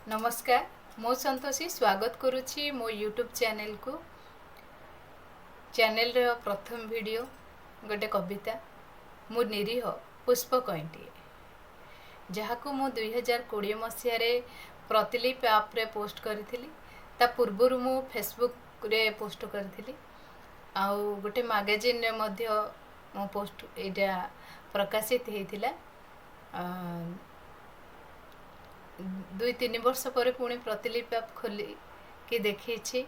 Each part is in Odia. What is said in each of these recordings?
ନମସ୍କାର, ମୁଁ ସନ୍ତୋଷୀ ସ୍ୱାଗତ କରୁଛି ମୋ ୟୁଟ୍ୟୁବ୍ ଚ୍ୟାନେଲକୁ। ଚ୍ୟାନେଲର ପ୍ରଥମ ଭିଡ଼ିଓ ଗୋଟେ କବିତା, ମୁଁ ନିରୀହ ପୁଷ୍ପ କଇଁଟିଏ, ଯାହାକୁ ମୁଁ 2020 ମସିହାରେ ପ୍ରତିଲିପି ଆପ୍ରେ ପୋଷ୍ଟ କରିଥିଲି। ତା ପୂର୍ବରୁ ମୁଁ ଫେସବୁକ୍ରେ ପୋଷ୍ଟ କରିଥିଲି ଆଉ ଗୋଟେ ମାଗାଜିନ୍ରେ ମଧ୍ୟ ମୋ ପୋଷ୍ଟ ଏଇଟା ପ୍ରକାଶିତ ହେଇଥିଲା। 2-3 ବର୍ଷ ପରେ ପୁଣି ପ୍ରତିଲିପି ଆପ୍ ଖୋଲିକି ଦେଖିଛି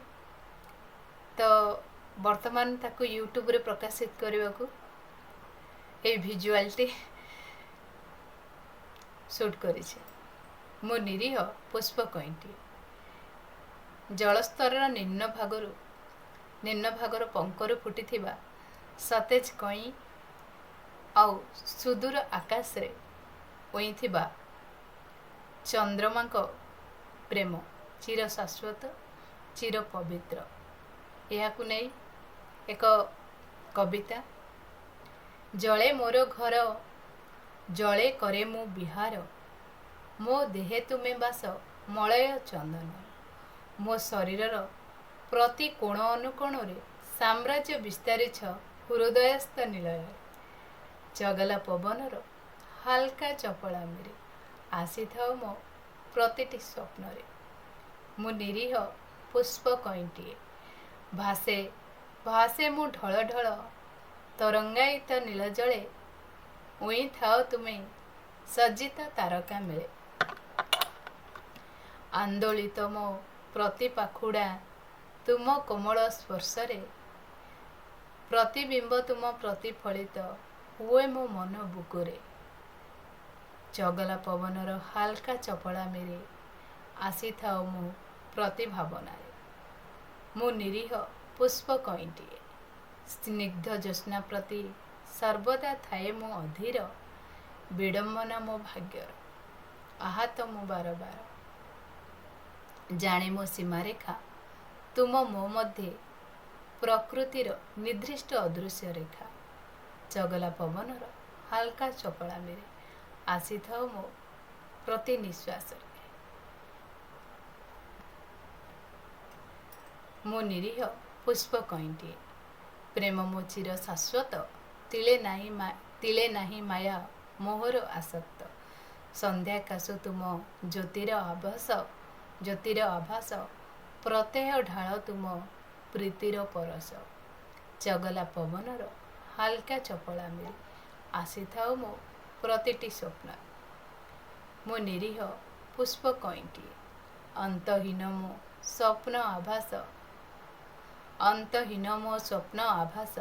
ତ ବର୍ତ୍ତମାନ ତାକୁ ୟୁଟ୍ୟୁବରେ ପ୍ରକାଶିତ କରିବାକୁ ଏଇ ଭିଜୁଆଲଟି ସୁଟ୍ କରିଛି। ମୁଁ ନିରୀହ ପୁଷ୍ପ କଇଁଟିଏ। ଜଳସ୍ତରର ନିମ୍ନ ଭାଗରୁ, ନିମ୍ନ ଭାଗର ପଙ୍କରୁ ଫୁଟିଥିବା ସତେଜ କଇଁ ଆଉ ସୁଦୂର ଆକାଶରେ ଉଇଁଥିବା ଚନ୍ଦ୍ରମାଙ୍କ ପ୍ରେମ ଚିର ଶାଶ୍ୱତ, ଚିର ପବିତ୍ର। ଏହାକୁ ନେଇ ଏକ କବିତା। ଜଳେ ମୋର ଘର, ଜଳେ କରେ ମୁଁ ବିହାର, ମୋ ଦେହେ ତୁମେ ବାସ ମଳୟ ଚନ୍ଦନ। ମୋ ଶରୀରର ପ୍ରତି କୋଣ ଅନୁକୋଣରେ ସାମ୍ରାଜ୍ୟ ବିସ୍ତାରିଛ ହୃଦୟସ୍ଥ ନିଳୟରେ। ଚଗଲା ପବନର ହାଲକା ଚପଳାମିରେ ଆସିଥାଅ ମୋ ପ୍ରତିଟି ସ୍ୱପ୍ନରେ। ମୁଁ ନିରୀହ ପୁଷ୍ପ କଇଁଟିଏ। ଭାସେ ଭାସେ ମୁଁ ଢଳ ଢଳ ତରଙ୍ଗାୟିତ ନୀଳ ଜଳେ, ଉଇଁଥାଅ ତୁମେ ସଜ୍ଜିତ ତାରକା ମେଳେ। ଆନ୍ଦୋଳିତ ମୋ ପ୍ରତି ପାଖୁଡ଼ା ତୁମ କୋମଳ ସ୍ପର୍ଶରେ, ପ୍ରତିବିମ୍ବ ତୁମ ପ୍ରତିଫଳିତ ହୁଏ ମୋ ମନ ବୁକୁରେ। ଚଗଲା ପବନର ହାଲକା ଚପଳାମିରେ ଆସିଥାଅ ମୋ ପ୍ରତି ଭାବନାରେ। ମୁଁ ନିରୀହ ପୁଷ୍ପ କଇଁଟିଏ। ସ୍ନିଗ୍ଧ ଜ୍ୟୋତ୍ସ୍ନା ପ୍ରତି ସର୍ବଦା ଥାଏ ମୁଁ ଅଧୀର। ବିଡ଼ମ୍ବନା ମୋ ଭାଗ୍ୟର, ଆହତ ମୁଁ ବାରବାର। ଜାଣେ ମୋ ସୀମାରେଖା ତୁମ ମୋ ମଧ୍ୟେ ପ୍ରକୃତିର ନିର୍ଦ୍ଦିଷ୍ଟ ଅଦୃଶ୍ୟ ରେଖା। ଚଗଲା ପବନର ହାଲକା ଚପଳାମିରେ ଆସିଥାଅ ମୋ ପ୍ରତି ନିଶ୍ୱାସରେ। ମୁଁ ନିରୀହ ପୁଷ୍ପ କଇଁଟିଏ। ପ୍ରେମ ମୋ ଚିର ଶାଶ୍ୱତ, ତିଳେ ନାହିଁ ତିଳେ ନାହିଁ ମାୟା ମୋହର ଆସକ୍ତ। ସନ୍ଧ୍ୟାକାଶୁ ତୁମ ଜ୍ୟୋତିର ଆଭାସ, ଜ୍ୟୋତିର ଆଭାସ, ପ୍ରତ୍ୟହ ଢାଳ ତୁମ ପ୍ରୀତିର ପରଶ। ଚଗଲା ପବନର ହାଲକା ଚପଳାମିରେ ଆସିଥାଅ ମୋ ପ୍ରତିଟି ସ୍ୱପ୍ନରେ। ମୁଁ ନିରୀହ ପୁଷ୍ପ କଇଁଟିଏ। ଅନ୍ତହୀନ ମୋ ସ୍ୱପ୍ନ ଆଭାସ, ଅନ୍ତହୀନ ମୋ ସ୍ୱପ୍ନ ଆଭାସ,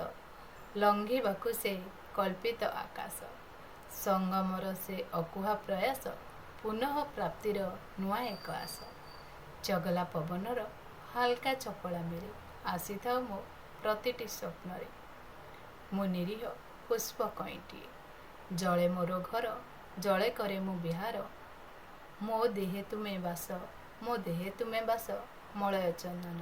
ଲଙ୍ଘିବାକୁ ସେ କଳ୍ପିତ ଆକାଶ। ସଙ୍ଗମର ସେ ଅକୁହା ପ୍ରୟାସ, ପୁନଃ ପ୍ରାପ୍ତିର ନୂଆ ଏକ ଆଶ। ଚଗଲା ପବନର ହାଲକା ଚପଳାମିରେ ଆସିଥାଅ ମୋ ପ୍ରତିଟି ସ୍ୱପ୍ନରେ। ମୁଁ ନିରୀହ ପୁଷ୍ପ କଇଁଟିଏ। ଜଳେ ମୋର ଘର, ଜଳେ କରେ ମୁଁ ବିହାର, ମୋ ଦେହେ ତୁମେ ବାସ, ମୋ ଦେହେ ତୁମେ ବାସ ମଳୟ ଚନ୍ଦନ।